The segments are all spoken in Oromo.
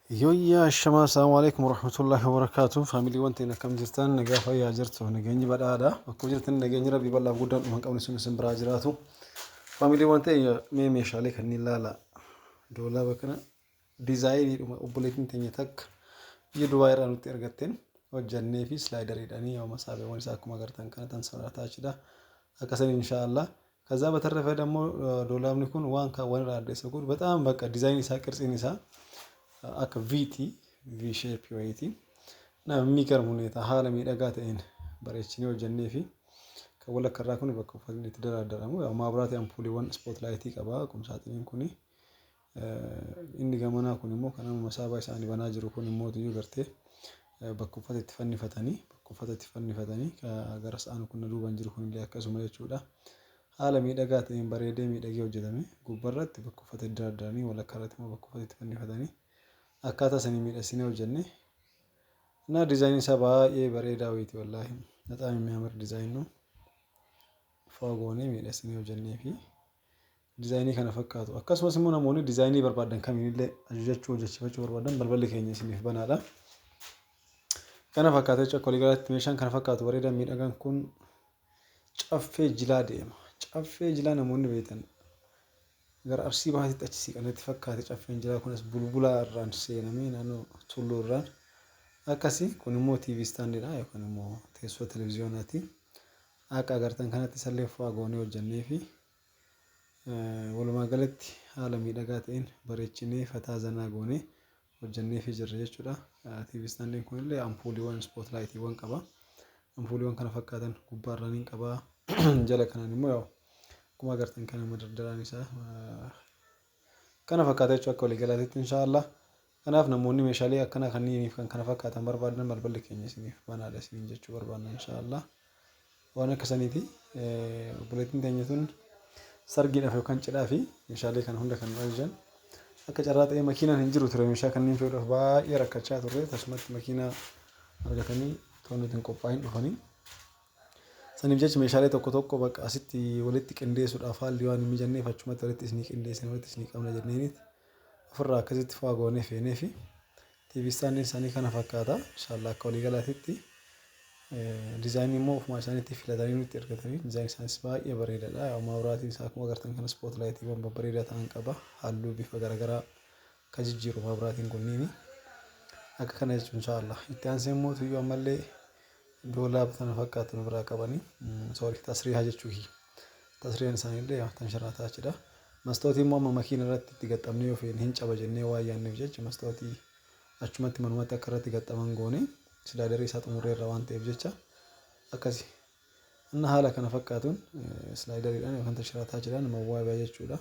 Yooyyaa ashamaa, assalaamu alaikum warahmatullahi wabarakaatu. Faamiliiwwan ta'in, akkam jirtan? Nagaa fayyaa jirtu? Nageenyi badhaadha. Akkuma jirtan nageenyi Rabbii bal'aaf guddaan dhuma hin qabne sun isin biraa jiraatu. Faamiliiwwan ta'in, mee meeshaalee kanneen ilaala. Doolaaba kana diizaayiniidhuma obboleettiin teenya takka biyya Dubaay irraa nutti ergatteen hojjannee fi islaayidariidhaanii yoo masaabeewwan isaa akkuma agartan kana tan sararaataachidha. Akkasanii inshaallah. ከዛ በተረፈ ደግሞ doolaabni kun waan kaawwan irraa adda isa godhu በጣም በቃ ዲዛይን isaa, ቅርጺን isaa akka V ti, V shape wayiiti. Na የሚገርም ሁኔታ haala miidhagaa ta'een bareechinee hojjennee fi kan walakka irraa kun bakka uffatni itti daraddaramu maabiraatii, ampuuliiwwan spotlightii qaba qumsaaxiniin kuni. Inni gamanaa kun immoo kan amma masaabaa isaanii banaa jiru kun immoo iyyuu gartee bakka uffata itti fannifatanii gara sa'aan kun duubaan jiru kunillee akkasuma jechuudha. Haala miidhagaa ta'een bareedee miidhagee hojjetame. Gubbarratti bakka uffata itti dardaranii, walakkaa irratti immoo bakka uffata itti fannifatanii akkaataa sanii miidhagsinee hojjenne. እና ዲዛይን isaa baay'ee bareedaa wayiiti, wallaahi. በጣም የሚያምር ዲዛይን ነው። Faagoonee miidhagsinee hojjennee fi dizaayinii kana fakkaatu. Akkasumas immoo namoonni dizaayinii barbaadan kamiinillee ajajachuu, hojjechiifachuu barbaadan, balballi keenya isiniif banaadha. Kana fakkaata jechuudha. Akka waliigalaatti meeshaan kana fakkaatu bareedaa miidhagaan kun Caffee Jilaa deema. Caffee Jilaa namoonni beektan gara Arsii Bahaatitti achi siqanitti fakkaate. Caffeen Jilaa kunis Bulbulaa irraan seenamee naannoo Tulluu irraan akkasii. Kun immoo TV standidha yookaan immoo teessoo televezyiyonaati. Akka agartan kanatti sallee goonee hojjennee fi walumaa galatti haala miidhagaa ta'een bareechinee fataa zanaa goonee hojjennee fi jirra jechuudha. TV standiin kunillee ampuuliiwwan, spotlightiiwwan qaba. Ampuuliiwwan kana fakkaatan gubbaarraan hin qaba. Jala kanaan immoo yaa'u akkuma agartan kana madardaraan isaa kana fakkaata jechuudha akka waliigalaatitti inshaallah. Kanaaf namoonni meeshaalee akkanaa kanniiniif kan kana fakkaatan barbaadan, balballi keenya isiniif banaadha isiniin jechuu barbaanna inshaallah. Waan akka saniiti, obboleettiin teenya tun sargiidhaaf yookaan cidhaa fi meeshaalee kana hunda kan nu ajajan. Akka carraa ta'ee makiinaan hin jiru ture. Meeshaa kanneen fe'uudhaaf baay'ee rakkachaa turre. Tasumatti makiinaa argatanii otoo nuti hin qophaa'in dhufanii. Saniif jecha meeshaalee tokko tokko bakka asitti walitti qindeessuudhaaf haalli waan hin mijanneef, achumatti walitti isinii qindeessine, walitti isinii qabna jenneeniit ofirraa akkasitti fa'aa goonee feenee fi TV standiin isaanii kana fakkaata. Inshaallah akka waliigalaatitti dizaayinii immoo ofuma isaaniitti filatanii nutti ergatanii, dizaayinii isaanis baay'ee bareedaadha. Maabiraatiin isaa akkuma agartan kana spotlightiiwwan babbareedaa ta'an qaba. Halluu bifa garaagaraa akka jijjiiru maabiraatiin kunniini. Akka kana jechuun inshaallah. Itti aansee immoo tuyyuu ammallee doolaaba kana fakkaatu nu biraa qabanii. Sorry, tasriihaa jechuu kiyya. Tasriihaan isaaniillee tan shiraataa achidha. Mastootii immoo amma makiina irratti itti gaxxamnee yoo feene hin caba jennee waan yaadneef jecha, mastootii achumatti manumatti akka irratti gaxxaman goone, sliderii isaa xumurreerra waan ta'eef jecha akkasi. Inni haala kana fakkaatuun slideriidhaan yookaan tashiraataa jedhaan mawwaabiyaa jechuudha.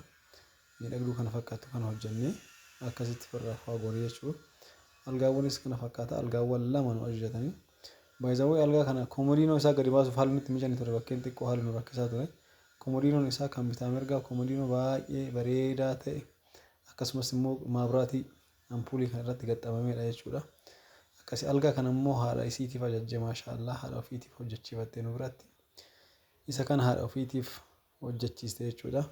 Miidhagduu kana fakkaatu kana hojjennee akkasitti firraa fa'aa goone jechuudha. Algaawwanis kana fakkaata. Algaawwan lama nu ajajatanii. Baay'izawwee algaa kana koomodiinoo isaa gadi baasuuf haalli nutti mijanne ture, bakkeen xiqqoo haalli nu rakkisaa ture. Koomodiinoon isaa kan bitaa mirgaa koomodiinoo baay'ee bareedaa ta'e, akkasumas immoo maabiraatii ampuulii kan irratti gaxxamamedha jechuudha. Akkasii algaa kana immoo haadha isiitiif ajajje, maashaallah, haadha ofiitiif hojjechiifattee nu biratti. Isa kana haadha ofiitiif hojjechiiste jechuudha.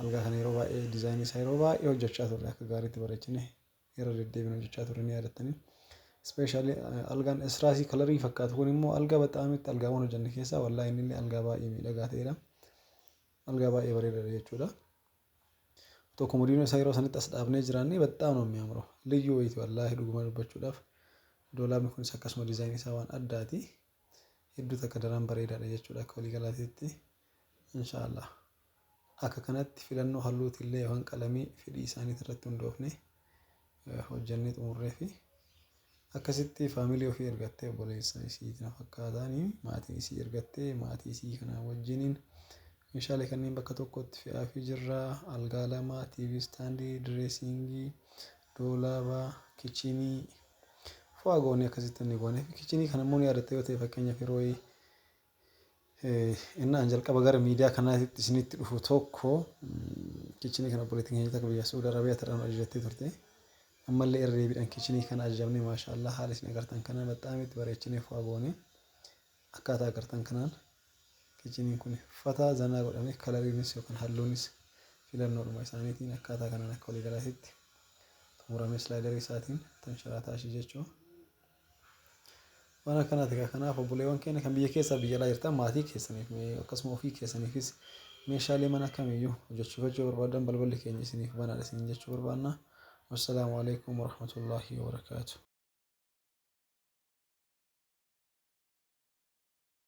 Algaa kana yeroo baay'ee diizaayinii isaa yeroo baay'ee hojjechaa turre, akka gaariitti bareechine yeroo deddeebiin hojjechaa turre, ni yaadattanii. Especially algaan israasii colorii fakkaatu kun immoo algaa baxaamitti algaawwan hojjenne keessaa wallaahi inni illee algaa baay'ee miidhagaa ta'edha. Algaa baay'ee bareedaadha jechuudha. Otoo komodiinoo isaa yeroo sanitti as dhaabnee jiraannee በጣም ነው የሚያምረው. ልዩ wayiiti wallaahi dhuguma dubbachuudhaaf. Doolaabni kunis akkasuma diizaayinii isaa waan addaati. Hedduu takka daran bareedaadha jechuudha akka waliigalaatiitti. Inshaallah. Akka kanatti filannoo halluutillee yookaan qalamii fedhii isaaniitii irratti hundoofne hojjennee xumurree fi akkasitti faamilii ofii ergattee, obboleessa isii na fakkaataanii maatii isii ergattee, maatii isii kana wajjiniin meeshaalee kanneen bakka tokkotti fe'aafii jirra. Algaa lama, TV standii, dressingii, doolaabaa, kitchenii fo'aa goonee akkasitti inni goonee fi kitchenii kana immoo ni yaadatta yoo ta'e, fakkeenyaaf yeroo innaan jalqaba gara miidiyaa kanaatti isinitti dhufu tokko kitchenii kana obboleettiin keenya takka biyya Saudi Arabiyaa irraa ajajattee turte. Ammallee irra deebiidhaan kitchenii kana ajajamne, maashaallah, haala isin agartan kana በጣም itti bareechinee fo'aa goone. Akkaataa agartan kanaan kitcheniin kun fataa zanaa godhame, coloriinis yookaan halluunis filannoodhuma isaaniitiin akkaataa kanaan akka waliigalaatitti. Xumuramee sliderii isaatiin tansharaataashii jechuudha. Waan akkanaati. Kanaaf obboleewwan keenya kan biyya keessaa biyya alaa jirtan, maatii keessaniif akkasuma ofii keessaniifis meeshaalee mana kamiyyuu hojjechiifachuu barbaadan, balballi keenya isiniif banaadha isiniin jechuu barbaanna. Wassalaamu alaikum warahmatullaahi wabarakaatu.